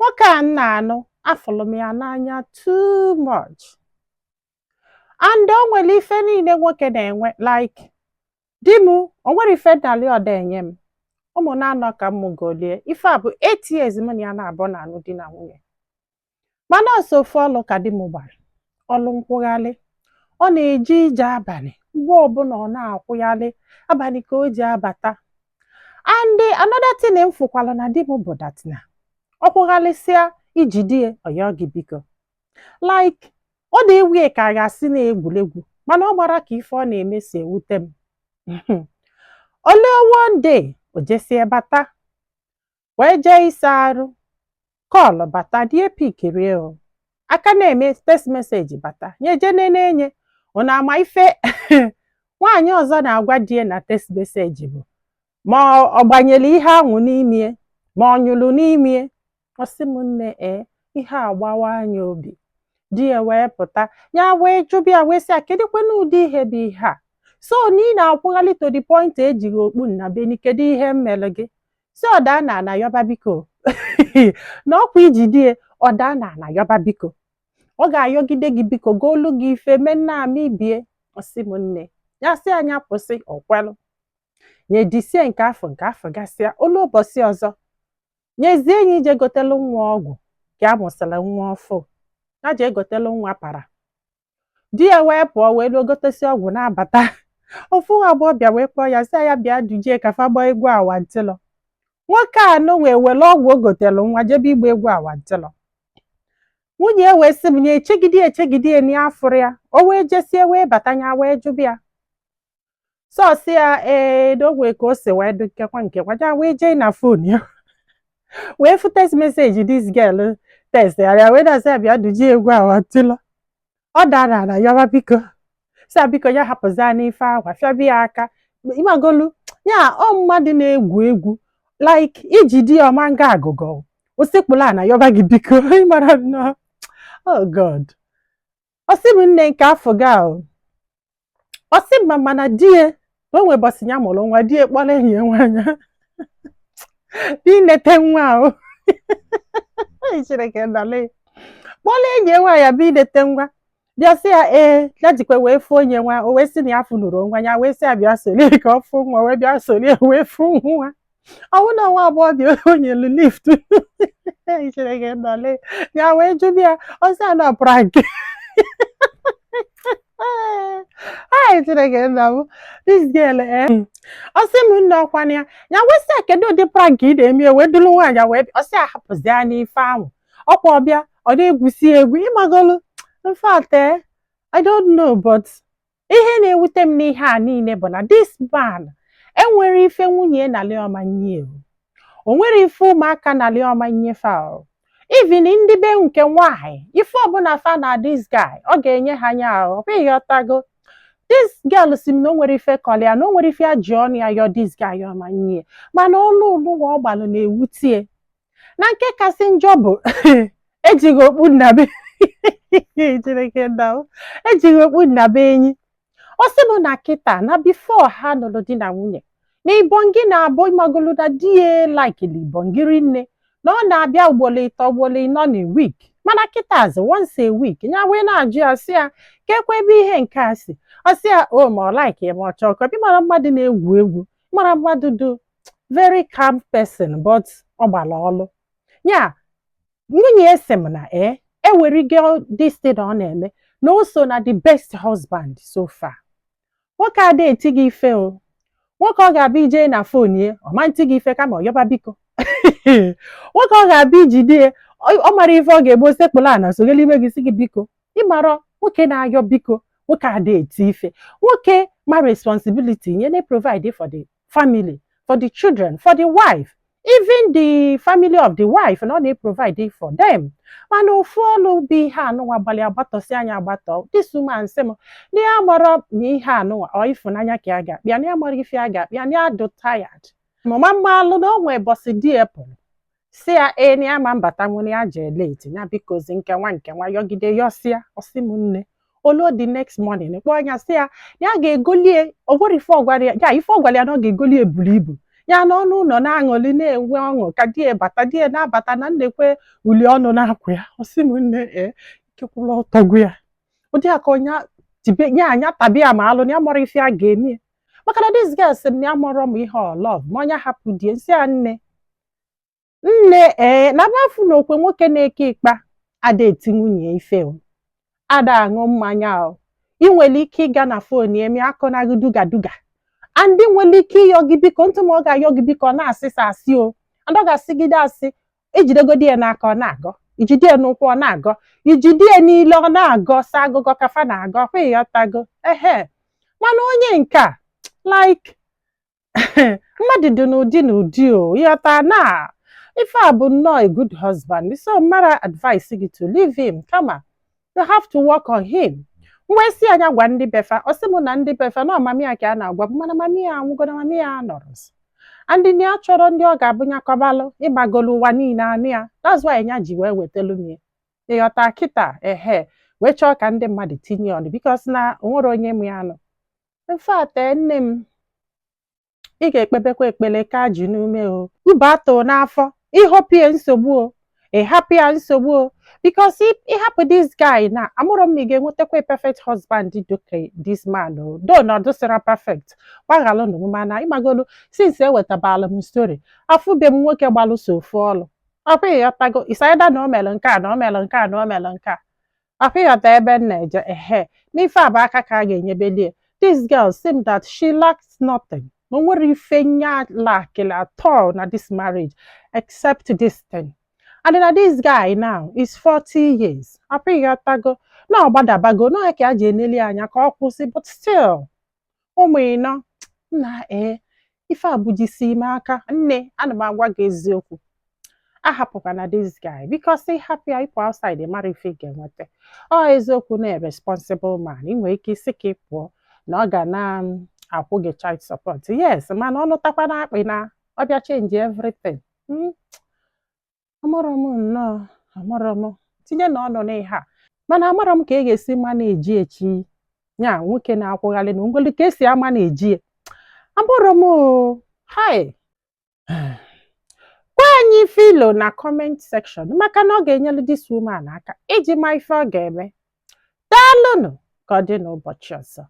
Nwoke a m na-anụ, afụlụ m ya n'anya too much, and o nwere ife niile nwoke na-enwe. Like, di m, o nwere ife nnalị ọda enye m. Ụmụ na-anọ ka m golie. Ife a bụ 8 years m na ya na-abụ na-anụ di na nwunye, mana ọsọ ofu ọlụ ka di m gbara, ọlụ nkwụghalị. Ọ na-eje ije abalị, mgbe ọbụla ọ na-akwụghalị abalị ka o ji abata. And another thing m fụkwalụ na di m bụ that na ọ kwụghalịsịa, iji di ya ọyọ gị biko, like, ọ na-ewu ya ka a ga-asị na egwuregwu, mana ọ gbara ka ife ọ na-eme si ewute m. Olee one day o jesie bata wee jee ịsa arụ, call bata, die pickirie o aka na-eme, text message bata, nye je nene enye. Unu ama ife nwaanyị ọzọ na-agwa die na text message bụ ma ọ gbanyere ihe anwụ n'ime, ma ọ nyụrụ n'ime. Ọ sị m, nne, ee, ihe agbawa anya obi. Di ya wee pụta, ya wee jụbịa, wee sị ya, kedụkwanụ ụdị ihe bụ ihe a? So na ị na-akwụghalị to the point ejighị okpu nna beni, kedu ihe m mere gị? Si ọda na ana yọba biko, na ọkwa iji di ya ọda na ana yọba biko, ọ ga-ayọgide gị biko, golu gị ife mee nna ama ibie. Ọsị m, nne, ya sị anya kwụsị, ọkwelụ nye disie nke afọ nke afọ gasịa. Olu ụbọchị ọzọ, nyezie enyi ije gotelu nwa ọgwụ ka a mụsịrị nwa ọfụ, ya jee gotelu nwa para. Di ya wee pụọ, wee luo gotesi ọgwụ, na-abata, ofu agbọghọbịa wee kpọọ ya, sị ya bịa dujie ka fa gbaa egwu awantịlọ. Nwoke a nụ wee were ọgwụ o gotelu nwa jebe igba egwu awantịlọ. Nwunye ya wee sị m ya echegide echegide ya n'afụrụ ya. O wee jesie wee bata, ya wee jụbịa sọọsị ya, ee, na o nwee ka o si wee dị nkekwa nkekwa. Ya wee jee na phone ya wee fụ text message this girl text ya, wee na-asị ya bịa dujie egwu awantịlọ. Ọ dara na yọba biko, sị ya biko, ya hapụzi n'ife ahụ, afịabịa ya aka. Ịmagolu ya, ọ mmadụ na-egwu egwu, like, iji di ya ọma nga agụgọ osekpụla na yọba gị biko. Ịmara nnọọ, oh God. Ọ sị m, nne, nke afọ ga o, ọ sị m, mana di ya na o nwere bọsị ya mụrụ nwa, di ya kpọrọ enyi ya nwaanyị dị inete nwa o. Chineke nọle, kpọrọ enyi ya nwaanyị bụ inete nwa, bịa sị ya ee, ya jikwa wee fụ onye nwa. O wee sị na ya fụnụrụ nwa ya, wee sị ya bịa solie ka ọ fụ nwa, wee bịa solie wee fụ nwa. Ọnwụ na nwa agbọghọbịa onye elu lift. Chineke nọle, ya wee jụbịa ya, ọ sị ya na prank. Ai, Chineke nna m, this girl, eh, ọ sị m, nne, ọkwana ya. Ya wee sị ya, kedu ụdị prank ị na-eme? Wee duru nwaanyị wee, ọ sị ya hapụzi ya n'ife ahụ, ọkwa ọbịa ọ na-egwusi egwu. Ịmagolu, in fact, eh, I don't know, but ihe na-ewute m n'ihe a niile bụ na this man enwere ife nwunye na ọma nye o, nwere ife ụmụaka na ọma nyefe o. Even ndị be nke nwaanyị, ife ọbụla fa na this guy, ọ ga-enye ha nya ahụ. Ọ bụghị ọtago. This girl si m na o nwere ife kọlị ya, na o nwere ife ya ji ọnụ ya yọọ this guy ọma nye, mana olu ụlụwa ọ gbalụ na-ewutie. Na nke kasị njọ bụ ejighị okpu nnabe. Chineke nna m, ejighị okpu nnabe enyi. Ọ sị m na kịta na before ha nụrụ di na nwunye, na ibongi na-abụ, ịmagolu na di ya likeli ibongi rinne, na ọ na-abịa ugboro 3, ugboro 4 na week, mana kịtazi once a week. Ya wee na-ajụ ya, sị ya kekwa ebe ihe nke a si. Ọ sị ya o ma ọ like ma ọ chọọ ka mara mmadụ na-egwu egwu, mara mmadụ do very calm person, but ọ gbara ọlụ ya. Nwunye esi m na ee, ewerigo this thing ọ na-eme na o so na the best husband so far. Nwoke ada eti gị ife o, nwoke ọ ga-abịa ije na phone ya, ọ ma ntị gị ife, kama ọ yọba biko. Nwoke ọ ga-abịa ijide ya, ọ mara ife ọ ga-egbo, sekpụla ana sogele ime gị, sị gị biko. Ịmara nwoke na-ayọ biko, nwoke ada eti ife, nwoke ma responsibility nye na provide for the family, for the children, for the wife, even the family of the wife, na ọ na-provide for them. Mana ofu ọlụ bụ ihe anụnwa gbalị agbatọsi anya agbatọ. This woman sị m na ya mara na ihe anụnwa ọ ịfụnanya ka ya ga-akpịa, na ya mara ife ya ga-akpịa, na ya dụ tired. Mama mmalụ na o nwee bọsị di ya pụrụ, si ya ee, na ya ma mbata nwere, ya jee late, ya bikozi nkewa nkewa yọgide yọsịa. Ọsị m, nne, oluo the next morning, kpọọ ya, sị ya ya ga-egolie. O nwere ife ọgwara ya, ya ife ọgwara ya na ọ ga-egolie buru ibu. Ya n'ọnụ ụlọ na-aṅụli, na-enwe ọṅụ ka di ya bata. Di ya na-abata na nnekwe uli ọnụ na-akwụ ya. Ọ sị m, nne, ee, ikekwụla ọtọgwu ya ụdị a ka onye tibe nye anya tabi ya ma alụ na ya mọrọ ife a ga-eme ya. Maka na this girl sị m na ya mọrọ m ihe ọ love ma onye hapụ die. Nsị ya, nne, nne, ee, na bafu na okwe nwoke na-eke ịkpa ada eti nwunye ife o, ada aṅụ mmanya o. Ị nwere ike ịga na phone emi akọnaghị duga duga andị nwere ike ịyọ gị biko ntụ, ma ọ ga-ayọ gị biko, ọ na-asịsa asị o, and ọ ga-asịgide asị. Ejidegodi ya n'aka, ọ na-agọ. Ijide ya n'ụkwụ, ọ na-agọ. Ijide ya niile, ọ na-agọ. Sa agụgọ kafa na-agọ kwa, ịghọtago? Ehe, mana onye nke a, like, mmadụ dị n'ụdị n'ụdị o, ịghọta na ife a bụ nnọọ a good husband. So mara advice gị to leave him, kama you have to work on him. Wee sị anya gwa ndị befa. Ọ sị m na ndị befa na mummy ya ka a na-agwa bụ, mana mummy ya anwụgo, na mummy ya nọrọ andị na ya chọrọ ndị ọ ga-abụ nyakọbalụ ịgbagolu ụwa niile anụ ya. That's why ya ji wee wetelu m ya, ịghọta kịta? Ehe, wee chọọ ka ndị mmadụ tinye ọnụ because na o nwere onye mụ ya nọ. In fact, nne m, ị ga-ekpebekwa ekpele ka ji n'ume o ube atụ n'afọ ịhọpụ ya nsogbu o, ịhapụ ya nsogbu o, because ịhapụ this guy na amụrụ m, ị ga-enwetakwa a perfect husband dịka this man o do na ọdụsịra perfect. Gbaghalụnụ m, mana ịmagolu, since ewetabalụ m story, afụbe m nwoke gbalụso ofu ọlụ ọkwa, ịghọtago? Isaida na o mere nke a, na o mere nke a, na o mere nke a ọkwa, ịghọta ebe m na-eje? Ehe, n'ife a bụ aka ka a ga-enyebelie. This girl seem that she lacks nothing, na o nwere ife nya lackịrị at all na this marriage except this thing. And na this guy now is 40 years ọkwa, ịghọtago? Na ọ gbadabago na ka a ji eneli anya ka ọ kwụsị, but still ụmụ ịnọ na ee, ife a bujisi ime aka. Nne, ana m agwa gị eziokwu, ahapụkwana this guy, because ịhapụ ya, ịpụ outside, mara ife ị ga-enweta. Ọ eziokwu na responsible man, ị nwere ike isi ka ị pụọ na ọ ga na-akwụ gị child support, yes, mana ọ nụtakwa na akpị na ọ bịa change everything. Amarọ m nnọọ, amarọ m tinye na ọnụ n'ihe a, mana amarọ m ka ị ga-esi ma na-eji echi ya nwoke na-akwụgharị na ngwelu ka esi ama na-eji ya. Amarọ m o. Hai, gwa anyị ife ilo na comment section, maka na ọ ga-enyelu this woman aka iji ma ife ọ ga-eme. Daalụnụ, ka ọ dị n'ụbọchị ọzọ.